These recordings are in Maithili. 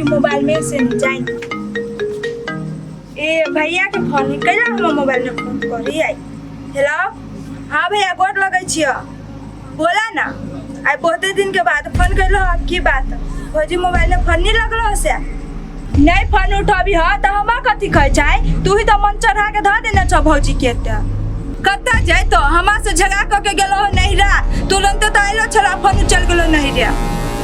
करी मोबाइल में से नहीं जाए। ए भैया के फोन है, कैला हम मोबाइल में फोन करी आई। हेलो, हाँ भैया गोर लगै छियै, बोला ना। आइ बहुते दिन के बाद फोन कैलो, अब की बात? भौजी मोबाइल में फोन नहीं लगलो से नहीं फोन उठबी ह त हमरा कथी कहै छै? तू ही तो मन चढ़ा के धऽ देने छौ भौजी के। तऽ कतऽ जैतो? हमरा से झगड़ा कऽ के गेलो हो नहिरा, तुरंत तऽ अयलो छला फोन चल गेलो नहिरा।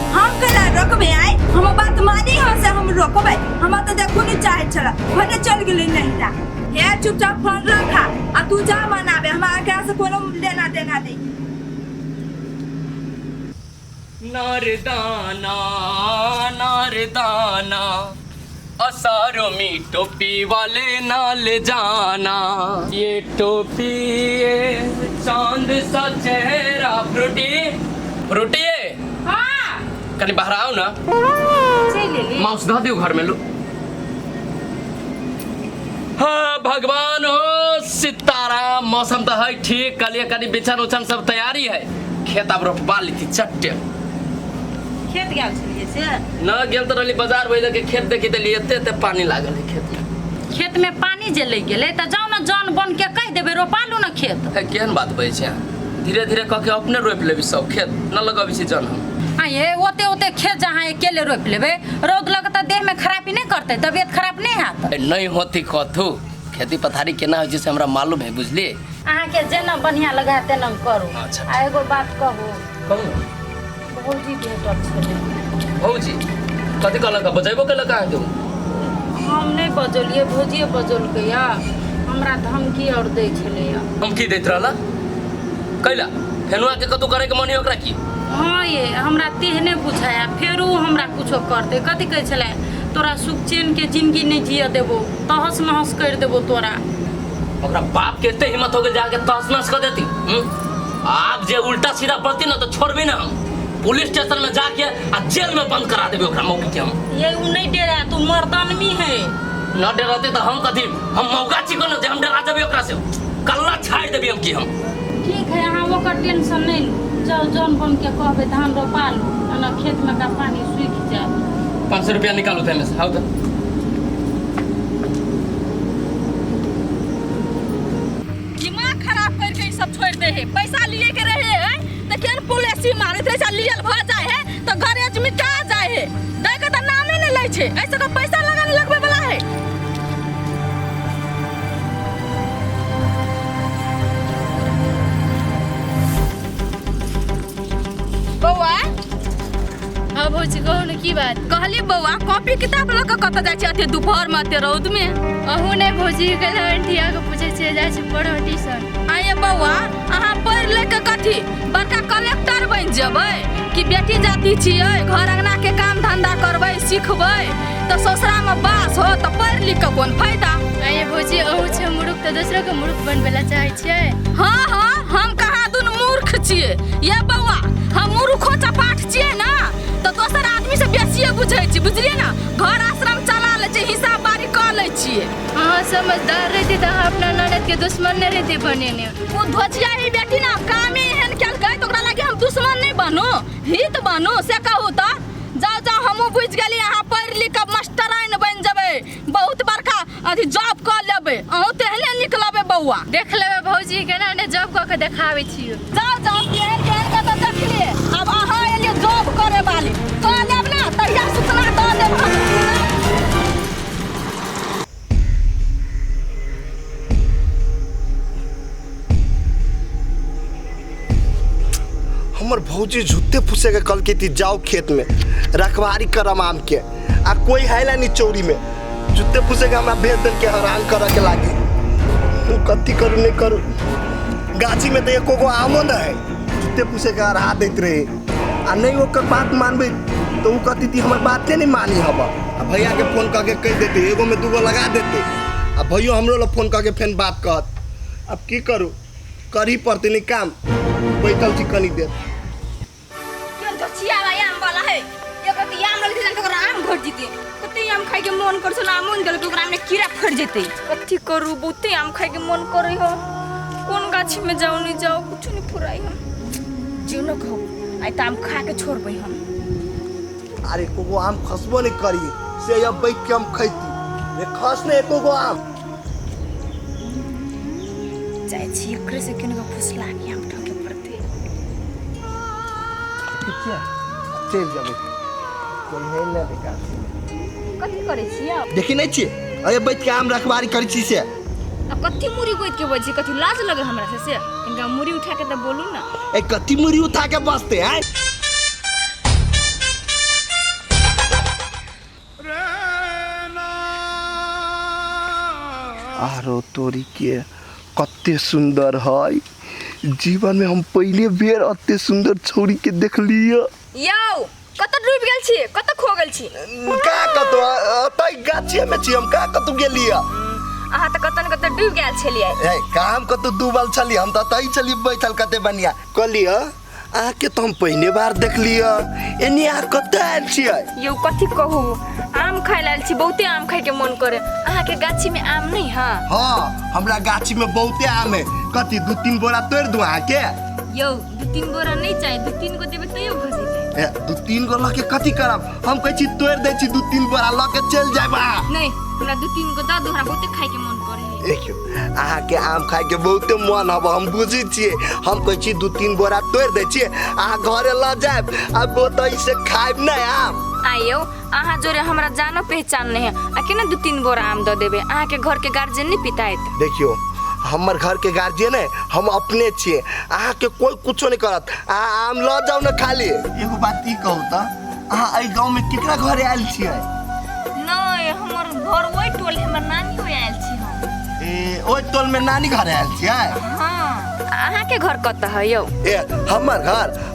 हम कैला रोकबै? आइ हमर बात मानी हो से हम रोकबै? हमरा तऽ देखू नहीं चाहै छला, भने चल गेलै नहिरा। हे चुपचाप फोन रखा आ तू जा मनाबे, हमरा एकरा से कोनो लेना देना नहीं। नारदाना नारदाना असारो मी टोपी वाले नाल जाना, ये टोपी ये चांद सा चेहरा। फ्रूटी फ्रूटी हाँ कनी बाहर आओ ना। चलि एली। माउस दऽ दियौ घर में लो। हाँ भगवान हो सीताराम। मौसम तो है ठीक, कलिए कनी बिछन उछन सब तैयारी है, खेत आब रोपबा लेती चट्टे। खेत गेल छलियै से? न गेल तो रहली बाजार, वही के खेत देखी देली, एते एते पानी लागल है खेत में। खेत में पानी जे लागि गेलै तऽ जाउ ने जन बन के कहि देबै, रोपा लू ने खेत। हे, केहन बात बजै छै? धीरे धीरे कऽ के अपने रोपि लेबी सब खेत, न लगबी छै जन हम। आ ये ओते ओते खेत जहाँ अकेले रोपि लेबै, रौद लगत तऽ देहमे खराबी नहि करतै? तबियत खराब नहि हैत? ए, नहीं होती कथू, खेती पथारी केना होइ छै से हमरा मालूम है, बुझलिए? अहाँके जेना बढ़िआँ लगै है तेना करू। अच्छा। आ एगो बात कहू? कहू ने। भौजी भेटल छलै। भौजी कथी कहलक? बजेबो केलक अहाँके उ? हम नहि बजलियै, भौजिए बजौलकै या हमरा धमकी आओर दै छलैया। हम की दैत रहला? कैला फेनुआ के कतौ करे के मन है ओकरा की? हँ ये, हमरा तेहने बुझाया फेरो हमरा कुछो करतै। कथी कहै छलै, तोरा सुख चैन के जिंदगी नहि जिय देबो, तहस नहस करि देबो तोरा। ओकरा बाप के एते हिम्मत हो गेल जाके तहस नहस कर देती? हम्म? आब जे उल्टा सीधा बोलती ना तो छोड़बी ना हम, पुलिस स्टेशन में जाके आ जेल में बंद करा देबे ओकरा मौकी के हम। ये उ नहीं डेरा, तू मर्दानमी है। न डराते तो हम कथी, हम मौका छी कोनो जे हम डरा देबे ओकरा से? कल्ला छाड़ देबे हम की हम। ठीक है, अहाँ ओकर टेंशन नहीं लू, जाओ जौन बन के कहबै धान रोपा लू, एना खेत में का पानी सूखि जायत। 500 रुपया निकालू तेमे से, हाउ तो। दिमाग खराब करके ई सब छोड़ दे है। पैसा लिए के रहे है त केन पुलिस मारैत रहे छै, लियल भ जाय है त गरेज मिटा जाय है, दै के त नामे नै लै छै। ऐसे के पैसा लगाने लगबे वाला है। बौआ। हाँ भौजी, कहू ने की बात? कहली बौआ, कॉपी किताब लऽ कऽ कतऽ जाइ छै अते दुपहर मे अते रौद मे? अहूँ नहि भौजी, काल्हि अंठिया के पूछै छियै, जाइ छी पढ़ऽ ट्यूशन। आइए बौआ, अहाँ पढ़ि लिख कऽ कथी बड़का कलेक्टर बनि जेबै कि? बेटी जाति छियै, घर अंगना के काम धंधा करबै, सिखबै तऽ ससुरामे बास हो, तऽ पढ़ि लिख कऽ कोन फायदा? आइए भौजी, अहूँ छै मूर्ख तऽ दोसरो के मूर्ख बनबै लए चाहै छियै? हाँ हाँ, हम कहाँ दुन मूर्ख छियै। ये बौआ, हम मूर्खो चपाट छियै ना तऽ दोसर आदमी से बेसिए बुझै छी, बुझलियै ना? घर आश्रम चला लै छियै, हिसाब बारी कऽ लै छियै। अहाँ समझदार रहिती तऽ अहाँ अपना ननद के दुश्मन नहि रहिती बनेने। ओ धोचिया ही बेटी ना कामे एहन केलकै तऽ ओकरा लागी हम दुश्मन नहि बनू, हित बनू, से कहू तऽ? जाउ जाउ, हमहूँ बुझि गेली, अहाँ पढ़ि लिख कऽ मास्टराइन बनि जेबै, बहुत बड़का अथी जॉब कऽ लेबै, अहूँ तेहने निकलबै बौआ। देख लेबै भौजी, केना ने जॉब कऽ के देखाबै छियै। जाउ जाउ, केहन केहन के तऽ देखलियै, आब अहाँ एलियै जॉब करे वाली, कऽ लेब ने तहिया सूचना दऽ देब हम। हमर भौजी झूठे फूसे के कल की जाओ खेत में रखवारी करम आम के, आ कोई है ला नहीं चौरी में, झूठे फूसे के हमरा भेज दिल के हैरान करे के लागी। तू कथी करू नहीं करू, गाछी में तो एको गो आमो न है। झूठे फूसे के अरहा दैत रहे, आ नहीं ओकर बात मानबे तो उ कहती थी हमर बाते नहीं मानी हब। आ भैया के फोन करके कह देते, एगो में दूगो लगा देते, आ भैयो हमरो ला फोन करके फेन बात कहत। अब की करू, करही पड़ते नहीं काम, बैठल छी कनी देर। केहन गछिया वाला आम वाला है, एक रत्ती आम लग जेतै तऽ ओकरा आम घट जेतै। कते आम खाइ के मन कर छल, आम गेल ओकरा में कीड़ा फड़ जेतै। कथी करू, बहुते आम खाइ के मन करे हो, कोन गाछी में जाऊ नहीं जाऊ, कुछ नहीं फुराई। हम जीव न कहू, आइ तऽ आम खा के छोड़बै हम। अरे कोगो आम खसबो नहीं करी। से अब बैठ के हम खैती। रे खस ने एको गो आम। जाइ छी एकरे से केना फुसला के आम ठके पड़ते। ठीक छै, चलि जेबै। कोई है ना विकास। कथी करै छियै? देखी नहीं छियै, अरे बैठ के आम रखवारी करै छी से। आ कथी मुरी गोद के बजै छी? कथी लाज लगे हमरा से? से इनका मुरी उठा के त बोलू ना। ए कथी मुरी उठा के बसते हैं? आरो तोरी के कते सुंदर है। जीवन में हम पहले बेर अते सुंदर छौरी के देखलिए। यौ कत डूब गेल छी, कत खो गेल छी? का कत अतै गाछे में छी हम, का कत गेलिए? अहाँ त कत न कत डूब गेल छलिए। ए का हम कत डूबल छली? हम त अतै छली बैठल कते बढ़िया। कहलिए अहाँ के तो हम पहले बार देखलिए, एनी अहाँ कत आयल छियै? यौ कथी कहू, आम खाय लायल छी, बहुते आम खाय के मन करे। अहाँ के गाछी में आम नहीं है? हाँ, हमरा गाछी में बहुते आम है। कथी 2-3 बोरा तोड़ दू अहाँ के? यौ 2-3 बोरा नहीं चाहिए, 2-3 गो देबै तैयो भ जेतै। ए 2-3 गो लके कथी करब? हम कहै छी तोड़ दै छी, 2-3 बोरा लके चलि जायब अहाँ। नहीं, हमरा 2-3 गो दऽ दू, हमरा बहुते खाय के मन करे। देखियौ अहाँ के आम खाय के बहुते मन हब, हम बुझै छियै। हम कहै छी 2-3 बोरा तोड़ दै छियै, अहाँ घरे लऽ जायब आ ओतै से खायब नहि आम। आइयो अहाँ जोरे हमरा जानो पहचान नहीं है, आ केना 2-3 बोरा आम दऽ देबै? अहाँ के घर के गार्जियन नहीं पितायत? देखियौ हमर घर के गार्जियन है हम अपने छियै, अहाँ के कोई कुछो नहीं करत। अहाँ आम लऽ जाउ ने खाली। एगो बात ई कहू त अहाँ एहि गाँव में केकरा घरे आयल छियै? नहीं, हमर घर ओहि टोल है, हमर नानी ओहि आयल छी हम। ए ओहि टोल में नानी घर आयल छियै? हाँ। अहाँ के घर कतऽ है यौ? ए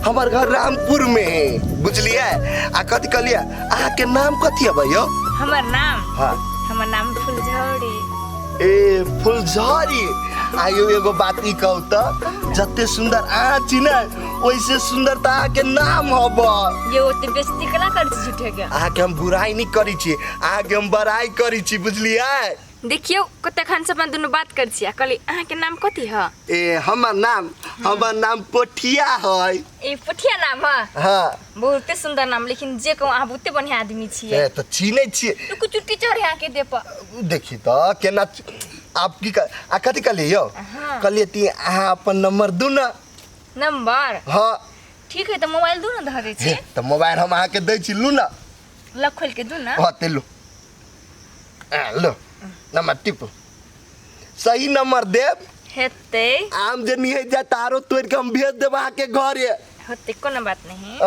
हमर घर रामपुर में है, बुझलियै? आ कथी कहलियै अहाँ के नाम कथी हबै यौ? हमर नाम? हाँ, हमर नाम फुलझड़ी। ए फुलझड़ी। आयो एगो बात ई कहू त जते सुंदर अहाँ छी ने ओइसे सुंदर त अहाँ के नाम हब। ये ओते बेइज्जती केना करै छी झूठे के? अहाँ के हम बुराई नहीं करै छी, अहाँ के हम बड़ाई करै छी, बुझलियै? देखियौ कते खान से अपन दुनू बात करै छी। आ कहली अहाँ के नाम कथी है? ए हमर नाम, हमर नाम पोठिया है। ए पोठिया नाम है? हाँ। बहुते सुंदर नाम, लेकिन जे कहू अहाँ बहुते बढ़िया आदमी छियै। ए त चिन्है छियै। रुकू चुटकी चढ़े अहाँ के देह पर। देखी त केना आप की आ कथी कहलियै यौ? कहलियै ती अहाँ अपन नंबर दू ने। नंबर? हाँ। ठीक है त मोबाइल दू ने, धऽ दै छी। त मोबाइल हम अहाँ के दै छी, लू ने। लग खोल के दू ने। हाँ ते लू, लो नंबर टिपू, सही नंबर देब हेतै। आम जे नहीं जाए तारो तोड़ के हम भेज देब अहाँ के घरे। होते कोनो बात नहीं।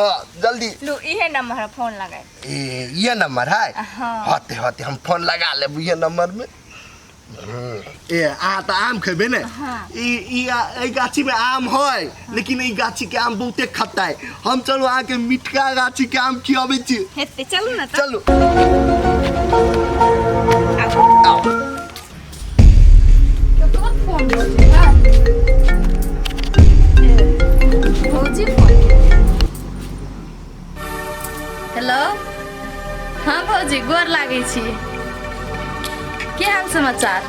जल्दी लू इहे नंबर है, फोन लगाए। ए ये नंबर है? हाँ। होते होते हम फोन लगा लेब ये नंबर में। ए अहाँ त आम खेबै ने? हाँ। ई ई गाछी में आम है, लेकिन ई गाछी के आम बहुते खट्टा है। हम चलू अहाँ के मिठका गाछी के आम खियाबै छी। हेतै, चलू ने त। चलू। आओ। फोन भौजी फोन। हेलो। हाँ भौजी गोर लागै छी, की हाल समाचार?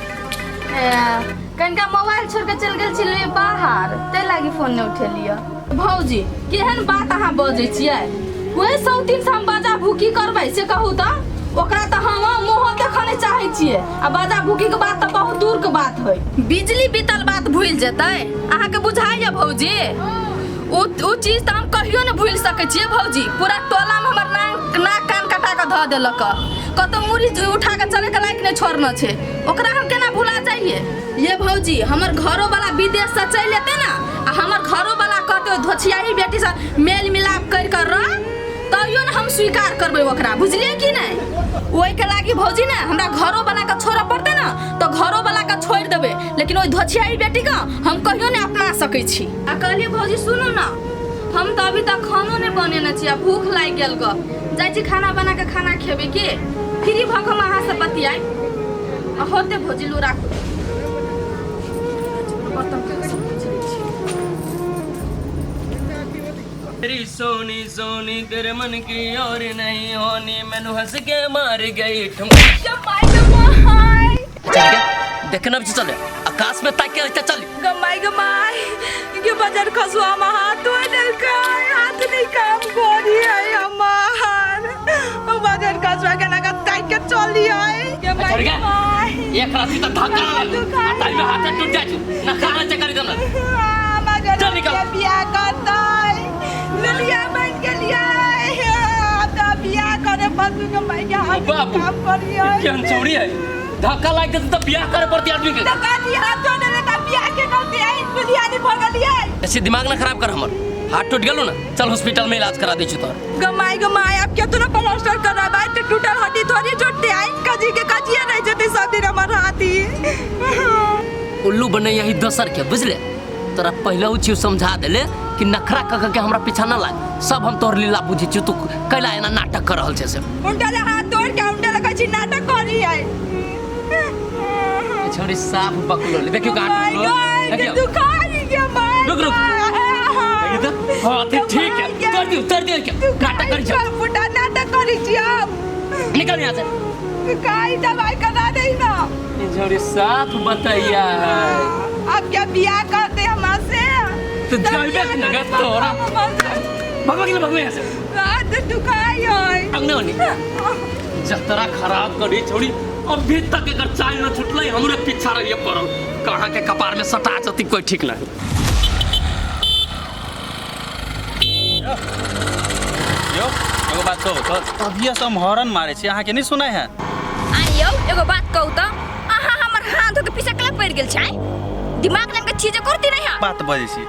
कनिका मोबाइल छोड़ के चलि गेल छलियै बाहर, ताहि लागी फोन नहि उठेलियै। भौजी केहन बात अहाँ बजै छियै? ओहि सौतीन से हम बाजा भूकी करबै से कहू त? ओकरा त हम मुँहो देखऽ नहि चाहै छियै, आ बाजा भूकी के बात त बहुत दूर के बात है। बिजली बीतल बात भूलि जेतै अहाँके बुझाइए भौजी? उ चीज त हम कहियो नहि भूलि सकै छियै भौजी। पूरा टोला में हमर नाक कान कटा के धऽ देलक, कतौ मुड़ी उठा के चले के लायक नहि छोड़ने छै, ओकरा हम केना भुला जाइए? ये भौजी हमर घरो वाला विदेश से चलि एतै ने, आ हमर घरो वाला कहतै धोछियाही बेटी से मेल मिलाप करि के रह, तैयो ने हम स्वीकार करबै ओकरा, बुझलियै कि नहि? ओहिके लागी भौजी ने हमरा घरो वाला के छोड़ऽ पड़तै ने तऽ घरो वाला के छोड़ि देबै, लेकिन ओहि धोछियाही बेटी के हम कहियो नहि अपना सकै छी। आ कहलियै भौजी सुनू ने, हम तऽ अभी तक खानो नहि बनेने छी आ भूख लागि गेल ग, जाइ छी खाना बना के खाना खेबै के? फ्री भऽ कऽ हम अहाँ से बतियाइ। आ होते भौजी लू राखू। तेरी सोनी सोनी तेरे मन की और नहीं होनी, मैनू हंस के मार गई ठुम। देखना भी चले आकाश में ताक के रहते चल। गमाई गमाई के बाजार खसुआ में हाथ धोए देलकै, हाथ नहीं काम करी है हमार। बाजार खसुआ के लगा ताक के छोड़ के एक राती तक धक्का ना लग आ ताई में हाथ टूट जाइ छौ ना खाना चेक करी दम चल निकल। बियाह करतै लुलिया बन गेलियै आब तऽ बियाह करे पशु के माय के हाथ बाबू काम करियै केहन छौड़ी है धक्का लागि जेतै तऽ बियाह करे पड़तै आदमी के तऽ कथी हाथ जोड़े ले तऽ बियाह के करतै लुलिया नहीं भऽ गेलियै ऐसे दिमाग ना खराब कर हमर हाथ टूट गेलो ना चल हॉस्पिटल में इलाज करा दै छी तोहर गमाय गमाय आब केतनो प्लास्टर कराबै तऽ टूटल हड्डी थोड़ी जुटतै आइ कजी के कजिए रहि जेतै सब दिन हमर हाथी उल्लू बने यही दोसर के बुझले तोरा पहले उ चीज समझा देले कि नखरा क के हमरा पीछा ना लाग सब हम तोहर लीला बुझै छी तू कैला एना नाटक कर रहल छै से उल्टा ले हाथ तोड़ के उल्टा लगे छी नाटक करी आइ छोड़ी साफ बकलो ले देखियो My काट God, देखियो दुखाई के my रुक, रुक। God। देखियो तो हां तो ठीक है तोड़ दियो के नाटक करी छौ फुटा नाटक करी छी हम निकल यहाँ से दुखाई दवाई करा दे ना छोड़ी साफ बतैया है अब क्या बियाह करते हमरा से तो जाइबे न गे तोरा। भगवा के भगवा यहाँ से रात दुखाई है अंगने होनी जतरा खराब करी छोड़ी अभी तक एकर चाल न छुटलै हमरे पीछा रहिए पड़ल कहाँ के कपार में सटा जती कोई ठीक नहीं यौ एगो बात कहू तऽ अभिये से हम हॉर्न मारै छी अहाँके नहि सुनाइ है आइ यौ एगो बात कहू तऽ अहाँ हमर हाथ धोके पीछा केला पड़ि गेल छै दिमाग नाम के चीज करती नहीं है बात बजै छी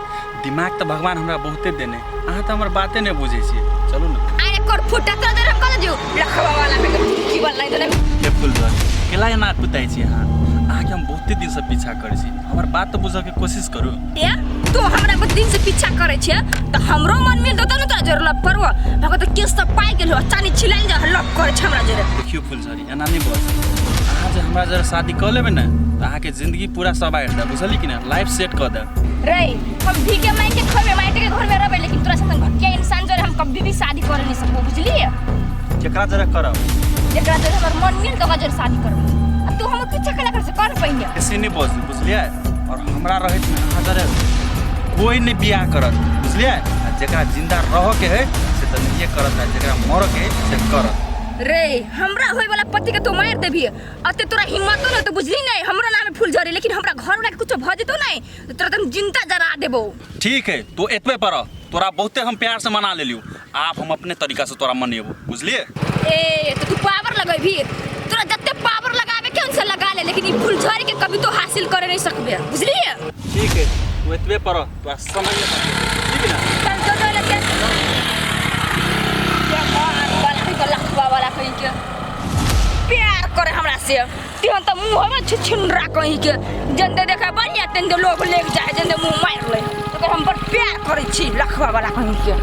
दिमाग तऽ भगवान हमरा बहुते देने अहाँ तऽ हमर बाते नहि बुझै छी चलू ने अरे कर फुटा तोरा देर हम कह दियो लखवा वाला में की वाला नहीं तो हे फुलझड़ी केला एना कुताइ छी अहाँ अहाँके हम बहुते दिनसँ पीछा करै छी हमर बात तऽ बुझऽके कोशिश करू ए तू हमरा पर दिन से पीछा करे छे त हमरो मन मिल देतो न तोरा जोर लप करबो भगत केस त पाइ गेल हो चानी छिलाइल जा लप करे छे हमरा जोरे देखियौ फुलझड़ी एना नहि बज अहाँ जे हमरा जरा शादी कऽ लेबै ने तऽ अहाँके जिंदगी पूरा सवारि देब बुझलियै कि ने लाइफ सेट कऽ देब रे हम भीखे मांग के खबे माटी के घर में रहबे लेकिन तोरा संग घटिया इंसान जोरे हम कभी भी शादी करे नहीं सकबो बुझलिए केकरा जरा करब जेकरा जोरे हमर मन मिल तो ओकरा जोरे शादी करबो आ तू हमर पीछा केला कर से कर पहिने बेसी नहि बजू बुझलियै और हमरा रहैत ने अहाँ जरा कोई नहि बियाह करत बुझलियै आ जेकरा जिंदा रहऽ के है से तऽ नहिए करत आ जेकरा मरऽ के है से करत रे हमरा होय वाला पति के तू मार देबी अते तोरा हिम्मतो न तो बुझली नहीं हमरो नाम फूल झड़ी लेकिन हमरा घर वाला के कुछ भ जेतो नहीं तो तोरा तुम जिंदा जरा देबो ठीक है तू एतबे पर रह। तोरा बहुते हम प्यार से मना लेलियौ आब हम अपने तरीका से तोरा मनेबो बुझलियै ए तो तू पावर लगेबी तोरा जते पावर लगावे के उनसे लगा ले लेकिन ई फुलझड़ी के कभी तो हासिल करे नहीं सकबे बुझलिए ठीक है तू एतबे पर रह, तोरा समझ में ठीक है ना चल जो जो लगे क्या मार वाला कहीं के लखवा वाला कहीं के प्यार करे हमरा से तिहन तो मुंह में छिछिनरा कहीं के जंदे देखे बढ़िया तेंदे लोग लेके जाए जंदे मुंह मार ले तो हम बड़ प्यार करे छी लखवा वाला कहीं के।